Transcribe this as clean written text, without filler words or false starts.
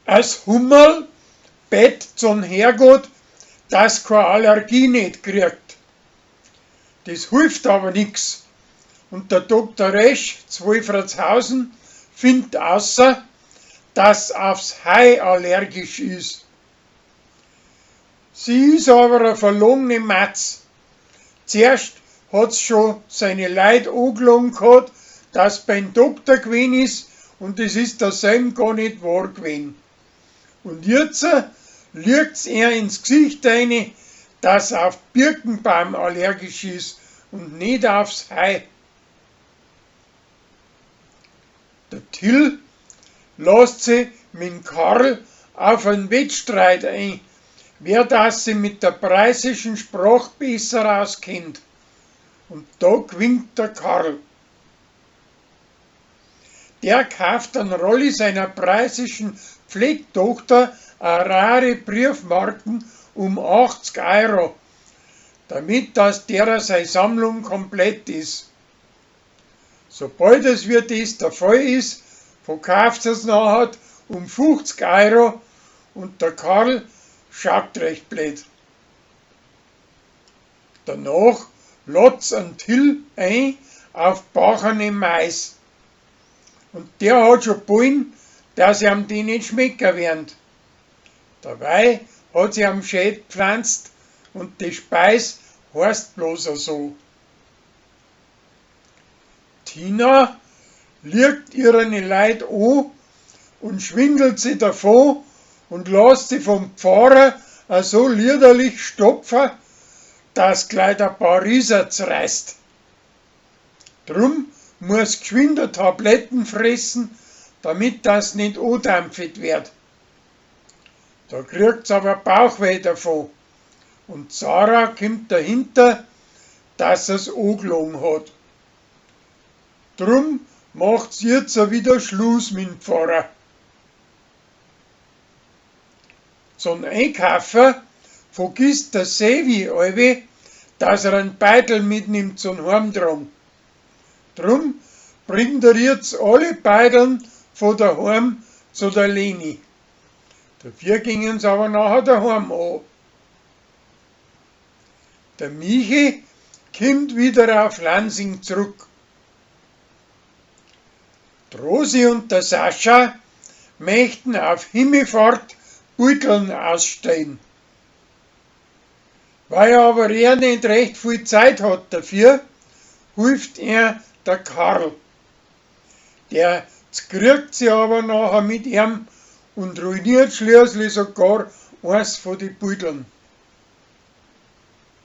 As Hummerl bett zum Herrgott, dass keine Allergie nicht kriegt. Das hilft aber nix. Und der Dr. Resch zu Wolfratshausen findet außer, dass aufs Heu allergisch ist. Sie ist aber eine verlogene Matz. Zuerst hat's schon seine Leut angelogen gehabt, dass beim Doktor gewesen ist und es ist derselben gar nicht wahr gewesen. Und jetzt lügt's er ins Gesicht rein, dass auf Birkenbaum allergisch ist und nicht aufs Heu. Der Till lässt sich mit Karl auf einen Wettstreit ein, wer das sich mit der preußischen Sprache besser auskennt. Und da gewinnt der Karl. Der kauft dann Rolli seiner preußischen Pflegtochter eine rare Briefmarken um 80 Euro, damit dass derer seine Sammlung komplett ist. Sobald es wie das der Fall ist, verkauft es nachher um 50 Euro und der Karl schaut recht blöd. Danach lädt's einen Till ein auf bachene Mais. Und der hat schon Bullen, dass ihm die nicht schmecken werden. Dabei hat sie am schön gepflanzt und die Speis heißt bloß so. Tina liegt ihren Leid an und schwindelt sie davon und lässt sie vom Pfarrer so liederlich stopfen, dass gleich der Pariser zerreißt. Drum muss geschwinder Tabletten fressen, damit das nicht andampft wird. Da kriegt's aber Bauchweh davon. Und Sarah kommt dahinter, dass er's angelogen hat. Drum macht's jetzt wieder Schluss mit dem Pfarrer. Zum Einkaufen vergisst der Sevi allwe, dass er einen Beutel mitnimmt zum Heimtragen. Drum bringt er jetzt alle Beuteln von daheim zu der Leni. Dafür gingen's aber nachher daheim an. Der Michi kommt wieder auf Lansing zurück. Die Rosi und der Sascha möchten auf Himmelfahrt Beuteln ausstellen. Weil aber er nicht recht viel Zeit hat dafür, hilft er der Karl. Der kriegt sie aber nachher mit ihm und ruiniert schließlich sogar eins von den Beuteln.